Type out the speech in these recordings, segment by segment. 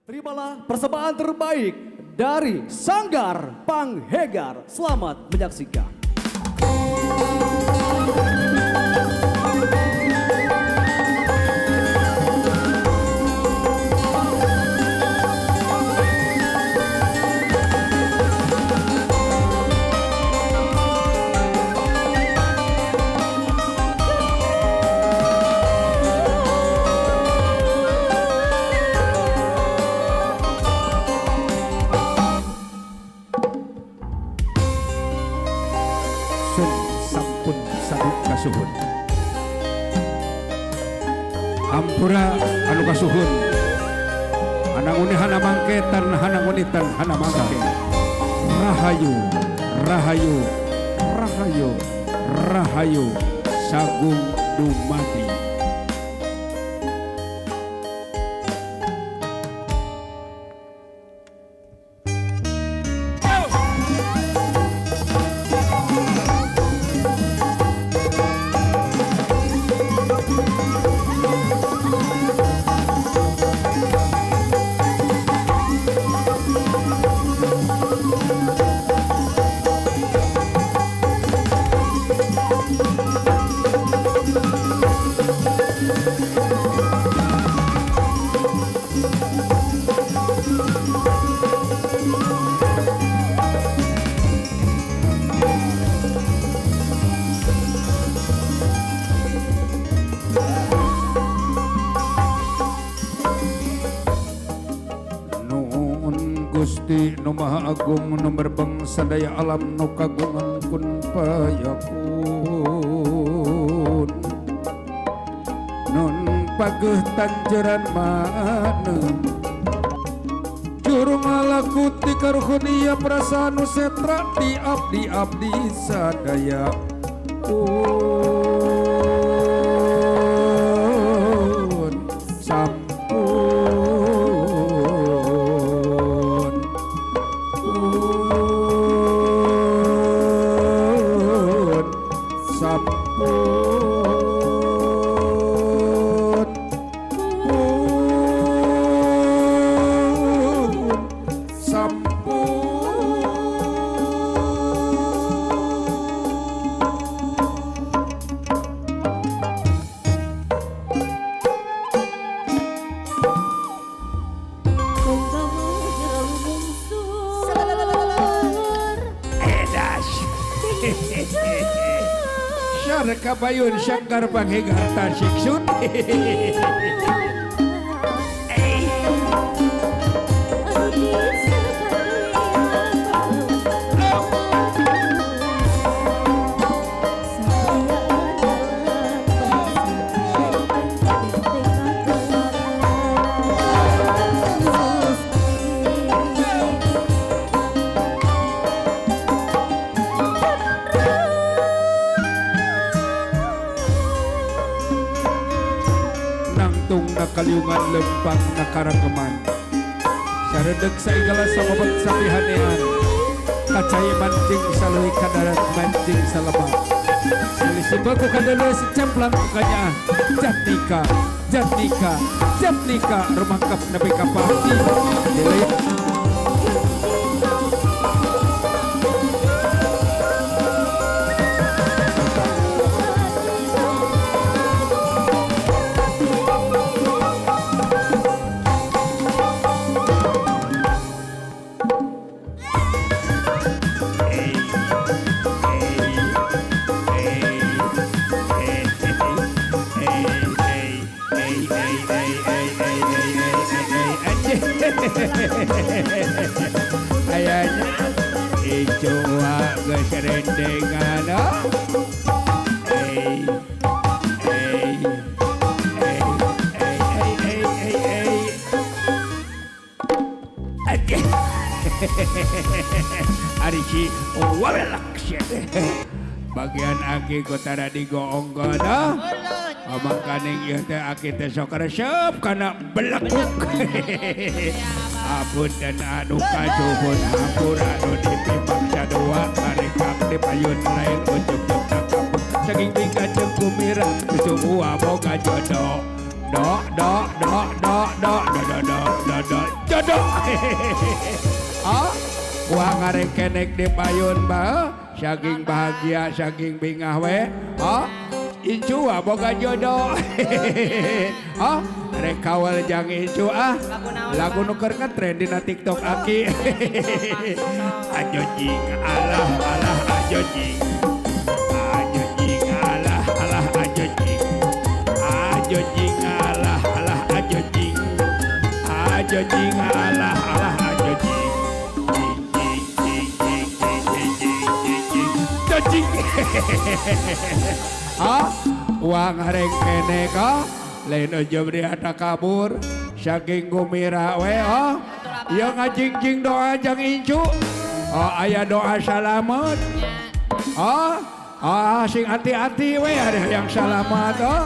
Terimalah persembahan terbaik dari Sanggar Panghegar. Selamat menyaksikan. Sun sampun sadu kasuhun. Hampura anu kasuhun. Hananguni hana mangke tan hananguni tan hana mangke. Rahayu, rahayu, rahayu, rahayu sagung dumadi. Nuhun Gusti nu Maha Agung nu merbeng sadaya alam nu kagungan kun payakun. Nun pageuh tanjeran maneuh jurung ngalaku ti karuhun perasaan nu setra di abdi abdi sadaya. Pun sampun pun sampun pun sampun. Edas. Syar kabayun Sanggar Panghegar Tasik Sun. Nangtung na kaliungan lempang na karangkeman. Saredeg saigala samabet sapihanean. Kacai mancing saleuwi kadarat mancing salebak. Silih ku kadeuleus cemplang ku kanyaah. Jatnika, Jatnika, Jatnika rumangkap nepi ka pati. Dileuy Ayahnya icoa geserendengan. Hey, hey, hey, hey, hey, hey, hey. Ari si wabelak bagian aki kotara digoongkeun. Mangkaning ieu teh aki teh sok resep kana belekuk. Apunten anu kasuhun hampura anu dipipaksa dua karekak di payun lain ujug-ujug saking mikaceung kumira semua boga jodoh. Do do do do do do do do do do jodoh. Ah, wah ngarengkenek di payun ba, saking bahagia saking bingah we. Ah, incu ah boga jodoh. Ah, rek kawal jang incu ah. Lagu nu keur ngetren dina TikTok aki. Ajo jing alah alah ajo jing. Ajo jing alah alah ajo jing. Ajo jing alah alah ajo jing. Ajo jing alah alah ajo jing. Jing jing jing jing jing jing jing jing. Jing. Ah, uang harengkenek ah. Lain ujub di kabur saking gumira we oh. Ieu ngajingjing doa jang incu. Oh aya doa salamet. Oh, ah sing hati-hati we ada yang salamet oh.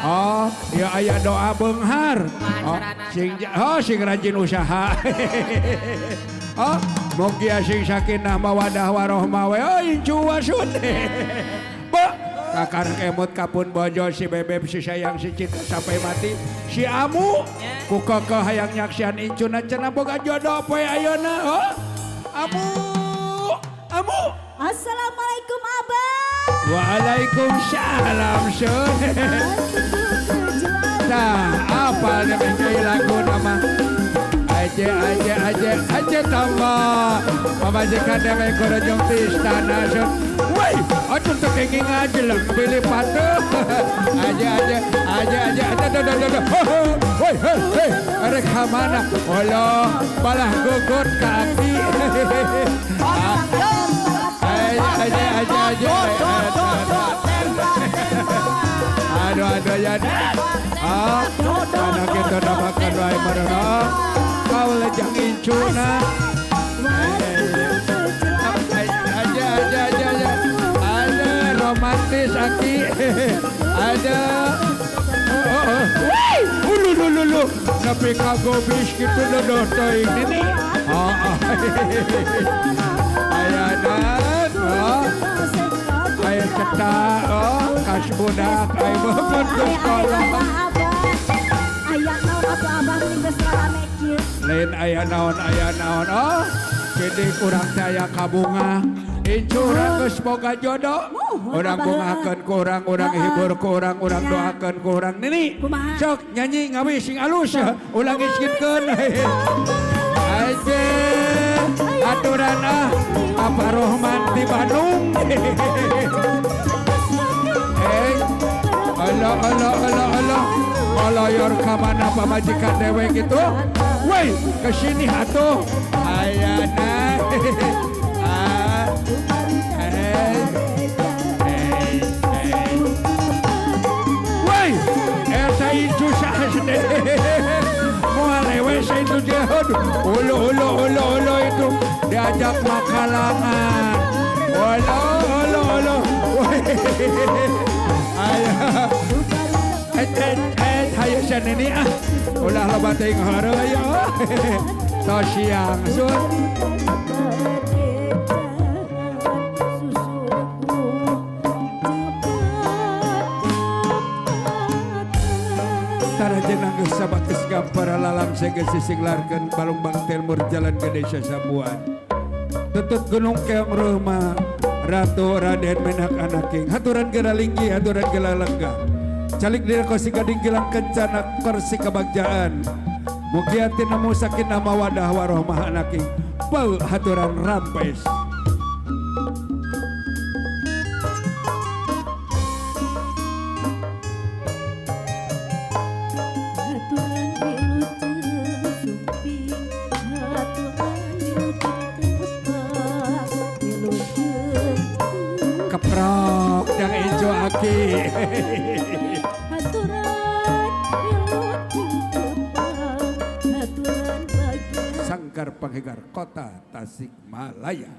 Oh, ya aya doa beunghar. Oh, sing oh sing rajin usaha. Oh, mugia sing sakinah mawadah warohmah we oh incu wasun. Ba kakar kemot kapun bojo si bebeb si sayang si cinta sampai mati si amu ku kekeh hayang nyaksian incuna cenah boga jodoh poe ayeuna oh. Amu amu. Assalamualaikum Abah. Waalaikumsalam sun. Nah, apa nih lagu nama aja aja aja aja tambah pamajikan dewek kurang ti istana sun. Woi, aduh teu kenging aja pilih patuh. Aja aja aja aja aja aduh aduh aduh. Woi, hei hei, rek ka mana? Allah, balah gugut ka aki. Aja aja aja aja. Aduh aduh ya. Ah, anak kita namakan wae marana. Kau lejang incuna. Aja aja aja aja. Ada romantis aki. Ada. Woi, ulu ulu ulu. Nepi ka gobis kitu dodoh teuing nini. Heeh. Ayana, oh. Ayo cetak, oh, kas budak, ayo bangun ke sekolah. Lain aya naon, oh, jadi kurang daya kabunga. Incu urang geus boga jodoh, urang bungakeun ku urang, urang hibur ku urang, urang doakeun ku urang. Nini, sok nyanyi ngawi sing alus, ulah ngiskinkeun. Aja aturan ah, Apa Rohman di Bandung. Eh, Allah Allah Allah Allah, oloyor ka mana pamajikan dewek itu? Woi, kesini atuh. Ayana. Ah, eh, eh, eh. Woi, eta incu saha moal lewe itu jehod. Ulu ulu ulu ulu itu diajak makalangan. Ulu ulu ulu. Ayo. Et et et hayu sanini ah. Ulah loba teuing heureuy aya. Tos siang sun. Tarajenang geus sabates gampara lalang sege sisinglarkeun balungbang timur jalan ke desa Sambuan. Tutut gunung keong reuh Ratu Raden Menak Anaking haturan geura linggi haturan geura lenggah. Calik dira kosi gading gilang kencana kursi kebagjaan. Mugia tinemu sakinah mawadah warohmah anaking. Bau haturan rampes. Keprok yang incu aki. Sanggar Panghegar Kota Tasikmalaya.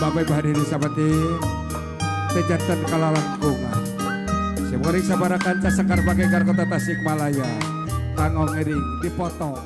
Bapak Ibu hadirin sabati teu janten kalalangkungan. Simkuring sabarakanca Sanggar Panghegar Kota Tasikmalaya. Kanggo ngiring dipotong.